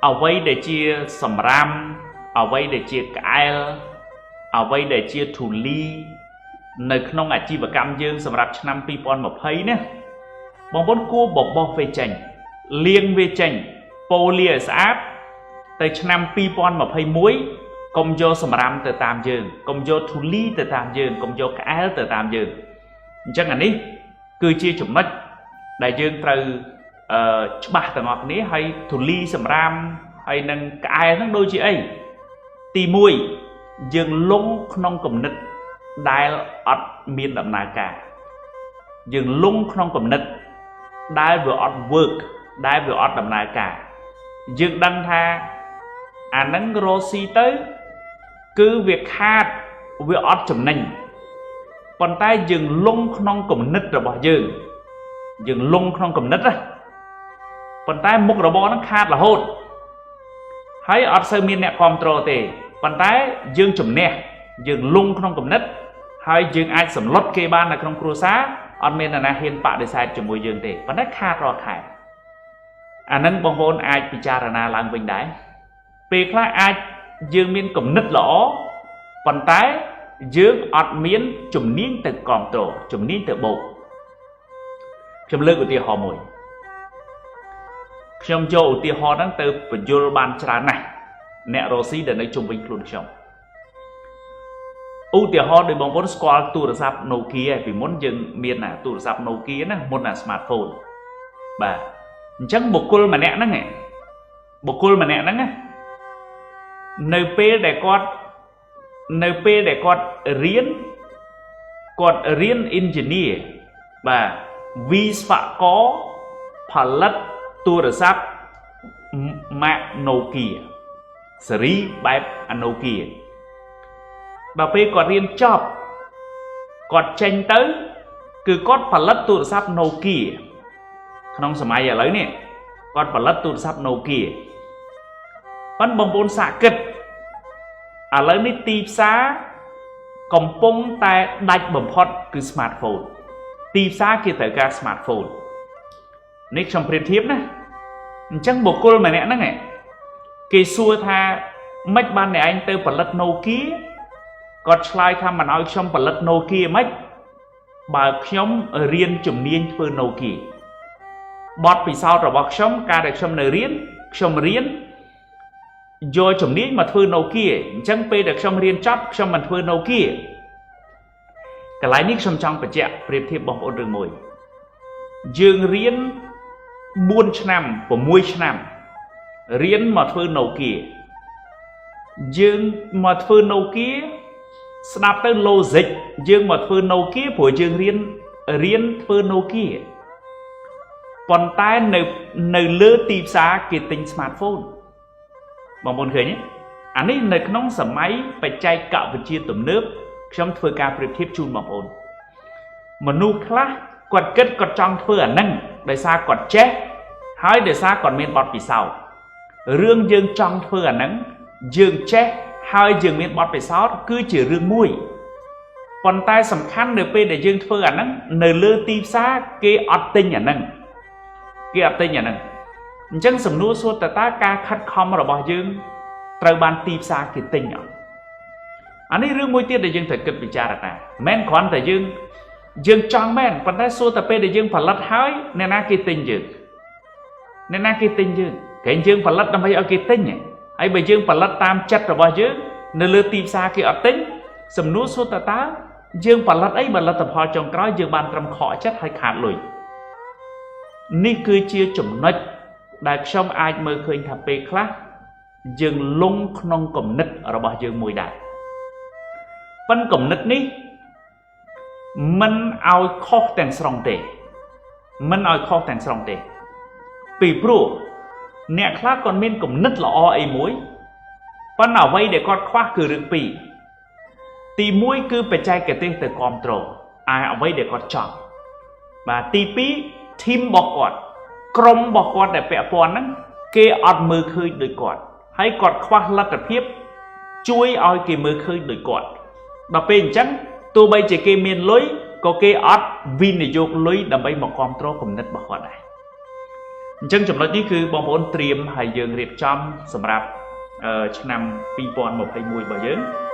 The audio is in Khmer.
អ្វីដែលជាសម្រាមអ្វីដែលជាក្អែលអ្វីដែលជាធូលីនៅក្នុងអាជីវកម្មយើងសម្រាប់ឆ្នាំ2020ណាបងប្អូនគួរបបោះវាចេញលាងវាចេញប៉ូលាឲ្យស្អាតទៅឆ្នាំ2021កុំយកសម្រាមទៅតាមយើងកុំយកធូលីទៅតាមយើងកុំយកក្អែលទៅតាមយើងអញ្ចឹងអានេះគឺជាចំណុចដែលយើងត្រូវអឺច្បាស់ទាំងអស់គ្នាហើយធូលីសម្រាមហើយនឹងក្អែលហ្នឹងដូចជាអីទី1យើងលងក្នុងគំនិតដែលអត់មានដំណើរការយើងលងក្នុងគំនិតដែលវាអត់ work ដែលវាអត់ដំណើរការយើងដឹងថាអាហ្នឹងរកស៊ីទៅគឺវាខាតវាអត់ចំណេញប៉ុន្តែយើងលងក្នុងគំនិតរបស់យើងយើងលងក្នុងគំនិតណាប៉ុន្តែមុខរបរហ្នឹងខាតរហូតហើយអត់សូវមានអ្នកគ្រប់គ្រងទេប៉ុន្តែយើងជំនះយើងលងក្នុងគំនិតហើយយើងអាចសម្លុតគេបាននៅក្នុងគ្រួសារអត់មាននរណាហ៊ានបដិសេធជាមួយយើងទេប៉ុន្តែខាតរាល់ខែអាហ្នឹងបងប្អូនអាចពិចារណាឡើងវិញដែរពេលខ្លះអាចយើងមានគំនិតល្អប៉ុន្តែយើងអត់មានជំនាញទៅគ្រប់គ្រងជំនាញទៅបូកខ្ញុំលើកឧទាហរណ៍មួយខ្ញុំយកឧទាហរណ៍ហ្នឹងទៅបញ្យល់បានច្រើនណាស់អ្នករកស៊ីដែលនៅជុំវិញខ្លួនខ្ញុំឧទាហរណ៍ដោយបងប្អូនស្គាល់ទូរស័ព្ទ Nokia ឯពីមុនយើងមានអាទូរស័ព្ទ Nokia ណាមុនអា smartphone បាទអញ្ចឹងបុគ្គលម្នាក់ហ្នឹងបុគ្គលម្នាក់ហ្នឹងណានៅពេលដែលគាត់រៀនគាត់រៀន engineer បាទវិស្វករផលិតទូរស័ព្ទម៉ាក Nokia ស៊េរីបែប Nokia ដល់ពេលគាត់រៀនចប់គាត់ចេញទៅគឺគាត់ផលិតទូរស័ព្ទ Nokia ក្នុងសម័យឥឡូវនេះគាត់ផលិតទូរស័ព្ទ Nokia ប៉ុន្តែបងប្អូនសាកគិតឥឡូវនេះទីផ្សារកំពុងតែដាច់បំផុតគឺ smartphone ទីផ្សារគេត្រូវការ smartphone នេះខ្ញុំប្រៀបធៀបណាអញ្ចឹងបុគ្គលម្នាក់ហ្នឹងគេសួរថាម៉េចបានអ្នកឯងទៅផលិត Nokia គាត់ឆ្លើយថាមិនឲ្យខ្ញុំផលិត Nokia ម៉េចបើខ្ញុំរៀនជំនាញធ្វើ Nokia បទពិសោធន៍របស់ខ្ញុំការដែលខ្ញុំនៅរៀនខ្ញុំរៀនយកជំនាញមកធ្វើ Nokia អញ្ចឹងពេលដែលខ្ញុំរៀនចប់ខ្ញុំមិនធ្វើ Nokia កន្លែងនេះខ្ញុំចង់បញ្ជាក់ប្រៀបធៀបបងប្អូនរឿងមួយយើងរៀន4ឆ្នាំ6ឆ្នាំរៀនមកធ្វើ Nokia យើងមកធ្វើ Nokia ស្ដាប់ទៅ logic យើងមកធ្វើ Nokia ព្រោះយើងរៀនរៀនធ្វើ Nokia ប៉ុន្តែនៅលើទីផ្សារគេទិញ smartphone បងប្អូនឃើញទេអានេះនៅក្នុងសម័យបច្ចេកវិទ្យាទំនើបខ្ញុំធ្វើការប្រៀបធៀបជូនបងប្អូនមនុស្សខ្លះគាត់គិតគាត់ចង់ធ្វើអាហ្នឹងដោយសារគាត់ចេះហើយដោយសារគាត់មានបទពិសោធន៍រឿងយើងចង់ធ្វើអាហ្នឹងយើងចេះហើយយើងមានបទពិសោធន៍គឺជារឿងមួយប៉ុន្តែសំខាន់នៅពេលដែលយើងធ្វើអាហ្នឹងនៅលើទីផ្សារគេអត់ទិញអាហ្នឹងគេអត់ទិញអាហ្នឹងអញ្ចឹងសំណួរសួរតើតើការខិតខំរបស់យើងត្រូវបានទីផ្សារគេទិញអត់អានេះរឿងមួយទៀតដែលយើងត្រូវគិតពិចារណាមិនមែនគ្រាន់តែយើងយើងចង់មែនប៉ុន្តែសួរតែពេលដែលយើងផលិតហើយអ្នកណាគេទិញយើងអ្នកណាគេទិញយើងក្រែងយើងផលិតដើម្បីឲ្យគេទិញហើយបើយើងផលិតតាមចិត្តរបស់យើងនៅលើទីផ្សារគេអត់ទិញសំណួរសួរតើតើយើងផលិតអីបើលទ្ធផលចុងក្រោយយើងបានត្រឹមខកចិត្តហើយខាតលុយនេះគឺជាចំណុចដែលខ្ញុំអាចមើលឃើញថាពេលខ្លះយើងលងក្នុងគំនិតរបស់យើងមួយដែរប៉ុន្តែគំនិតនេះមិនឲ្យខុសទាំងស្រុងទេមិនឲ្យខុសទាំងស្រុងទេពីព្រោះអ្នកខ្លះគាត់មានគំនិតល្អអីមួយប៉ុន្តែអ្វីដែលគាត់ខ្វះគឺរឿងពីរទី1គឺបច្ចេកទេសទៅគ្រប់គ្រងអាអ្វីដែលគាត់ចង់បាទទី2 team របស់គាត់ក្រុមរបស់គាត់ដែលពាក់ព័ន្ធហ្នឹងគេអត់មើលឃើញដូចគាត់ហើយគាត់ខ្វះលទ្ធភាពជួយឲ្យគេមើលឃើញដូចគាត់ដល់ពេលអញ្ចឹងទោះបីជាគេមានលុយក៏គេអត់វិនិយោគលុយដើម្បីមកគ្រប់គ្រងគំនិតរបស់គាត់ដែរ។ អញ្ចឹងចំណុចនេះគឺបងប្អូនត្រៀមហើយយើងរៀបចំសម្រាប់ឆ្នាំ2021របស់យើង។